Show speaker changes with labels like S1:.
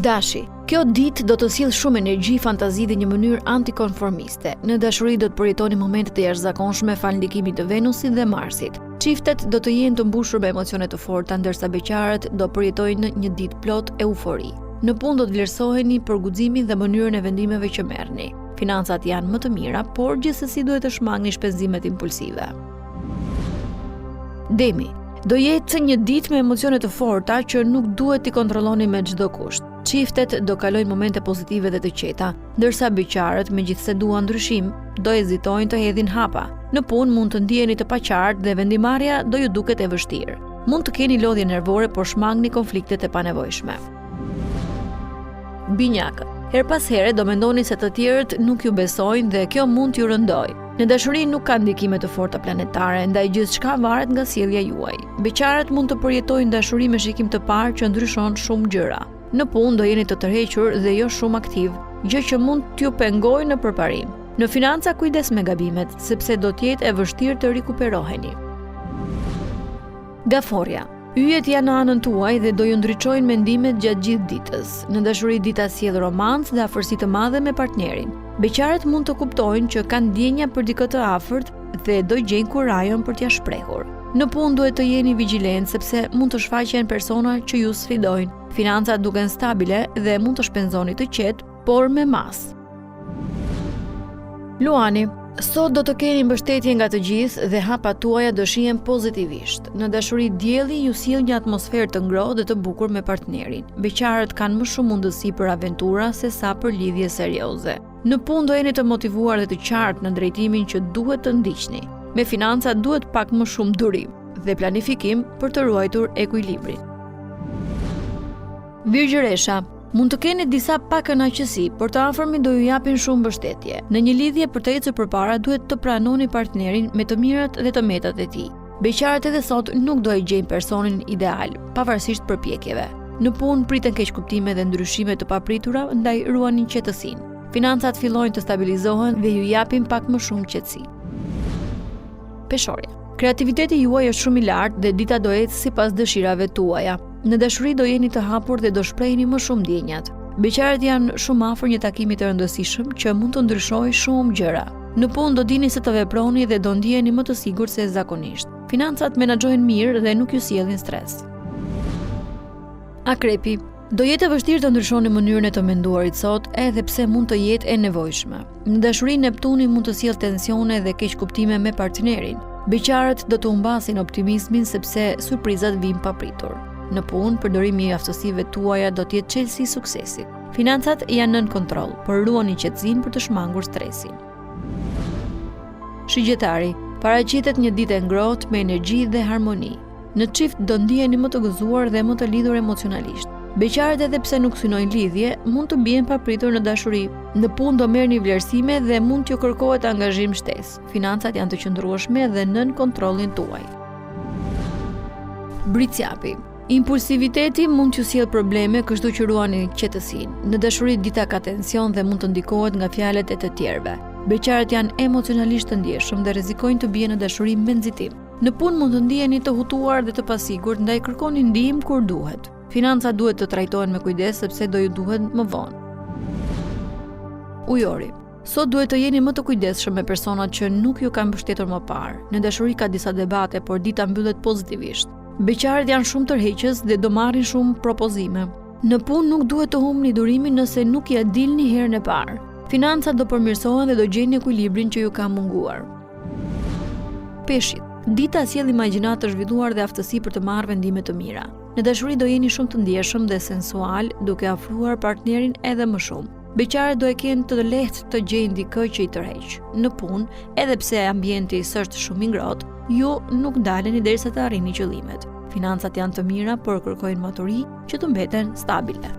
S1: Dashi, kjo ditë do të sjellë shumë energji, fantazi dhe një mënyrë antikonformiste. Në dashuri do të përjetoni momente të jashtëzakonshme falë ndikimit të Venusit dhe Marsit. Çiftet do të jenë të mbushur me emocione të forta, ndërsa beqarët do përjetojnë një ditë plot eufori. Në punë do të vlerësoheni për guximin dhe mënyrën e vendimeve që merrni. Financat janë më të mira, por gjithsesi duhet të shmangni shpenzimet impulsive. Demi, do jetë një ditë me emocione të forta që nuk duhet t'i kontrolloni me çdo kusht. Çiftet do kalojnë momente pozitive dhe të qeta, ndërsa beqarët, megjithëse duan ndryshim, do hezitojnë të hedhin hapa. Në punë mund të ndiheni të paqartë dhe vendimmarrja do ju duket e vështirë. Mund të keni lodhje nervore, por shmangni konfliktet e panevojshme. Binjakët. Herë pas here do mendoni se të tjerët nuk ju besojnë dhe kjo mund t'ju rëndojë. Në dashuri nuk ka ndikime të forta planetare, ndaj gjithçka varet nga sjellja juaj. Beqarët mund të përjetojnë dashuri me shikim të parë që ndryshon shumë gjëra. Në punë do jeni të tërhequr dhe jo shumë aktiv, gjë që mund t'ju pengojë në përparim. Në financa kujdes me gabimet, sepse do të jetë e vështirë të rikuperoheni. Gaforrja. Yjet janë në anën tuaj dhe do ju ndriçojnë mendimet gjatë gjithë ditës. Në dashuri dita sjell romancë dhe afërsi të madhe me partnerin. Beqarët mund të kuptojnë që kanë ndjenja për dikë të afërt dhe do gjejnë kurajon për t'ia shprehur. Në punë duhet të jeni vigjilentë sepse mund të shfaqen persona që ju sfidojnë. Financat duken stabile dhe mund të shpenzoni të qetë, por me masë. Luani, sot do të keni mbështetje nga të gjithë dhe hapat tuaja do shihen pozitivisht. Në dashuri dielli ju sjell një atmosferë të ngrohtë dhe të bukur me partnerin. Beqarët kanë më shumë mundësi për aventura se sa për lidhje serioze. Në punë do jeni të motivuar dhe të qartë në drejtimin që duhet të ndiqni. Me financat duhet pak më shumë durim dhe planifikim për të ruajtur ekuilibrin. Virgjëresha, Mund të keni disa pakënaqësi, por të afërmit do ju japin shumë mbështetje. Në një lidhje për të ecur përpara duhet të pranoni partnerin me të mirat dhe të metat e tij. Beqarët edhe sot nuk do e gjejnë personin ideal, pavarësisht përpjekjeve. Në punë priten keqkuptime dhe ndryshime të papritura, ndaj ruani qetësinë. Financat fillojnë të stabilizohen dhe ju japin pak më shumë qetësi. Peshorja. Kreativiteti juaj është shumë i lartë dhe dita do ecë sipas dëshirave tuaja. Në dashuri do jeni të hapur dhe do shprehni më shumë ndjenjat. Beqarët janë shumë afër një takimi të rëndësishëm që mund të ndryshojë shumë gjëra. Në punë do dini se të veproni dhe do ndiheni më të sigurt se zakonisht. Financat menaxhohen mirë dhe nuk ju sjellin stres. Akrepi, Do jetë e vështirë të ndryshoni mënyrën e të menduarit sot, edhe pse mund të jetë e nevojshme. Në dashuri Neptuni mund të sjellë tensione dhe keqkuptime me partnerin. Beqarët do të humbasin optimizmin sepse surprizat vijnë papritur. Në punë, përdorimi i aftësive tuaja do të jetë çelësi i suksesit. Financat janë nën kontroll, por ruani qetësinë për të shmangur stresin. Shigjetari, paraqitet një ditë e ngrohtë me energji dhe harmoni. Në çift do ndiheni më të gëzuar dhe më të lidhur emocionalisht. Beqarët edhe pse nuk synojnë lidhje, mund të bien papritur në dashuri. Në punë do merrni vlerësime dhe mund t'ju kërkohet angazhim shtesë. Financat janë të qëndrueshme dhe nën kontrollin tuaj. Bricjapi. Impulsiviteti mund t'ju sjellë probleme, kështu që ruani qetësinë. Në dashuri dita ka tension dhe mund të ndikohet nga fjalët e të tjerëve. Beqarët janë emocionalisht të ndjeshëm dhe rrezikojnë të bien në dashuri me nxitim. Në punë mund të ndiheni të hutuar dhe të pasigurt, ndaj kërkoni ndihmë kur duhet. Financat duhet të trajtohen me kujdes sepse do ju duhen më vonë. Ujori. Sot duhet të jeni më të kujdesshëm me personat që nuk ju kanë mbështetur më parë. Në dashuri ka disa debate, por dita mbyllet pozitivisht. Beqarët janë shumë tërheqës dhe do marrin shumë propozime. Në punë nuk duhet të humbni durimin nëse nuk ia dilni herën e parë. Financat do përmirësohen dhe do gjeni ekuilibrin që ju ka munguar. Peshqit. Dita sjell imagjinatë të zhvilluar dhe aftësi për të marrë vendime të mira. Në dashuri do jeni shumë të ndjeshëm dhe sensual, duke afruar partnerin edhe më shumë. Beqarët do e kenë të lehtë të gjejnë dikë që i tërheq. Në punë, edhe pse ambienti s'është shumë i ngrohtë, ju nuk ndaleni derisa të arrini qëllimet. Financat janë të mira, por kërkojnë maturi që të mbeten stabile.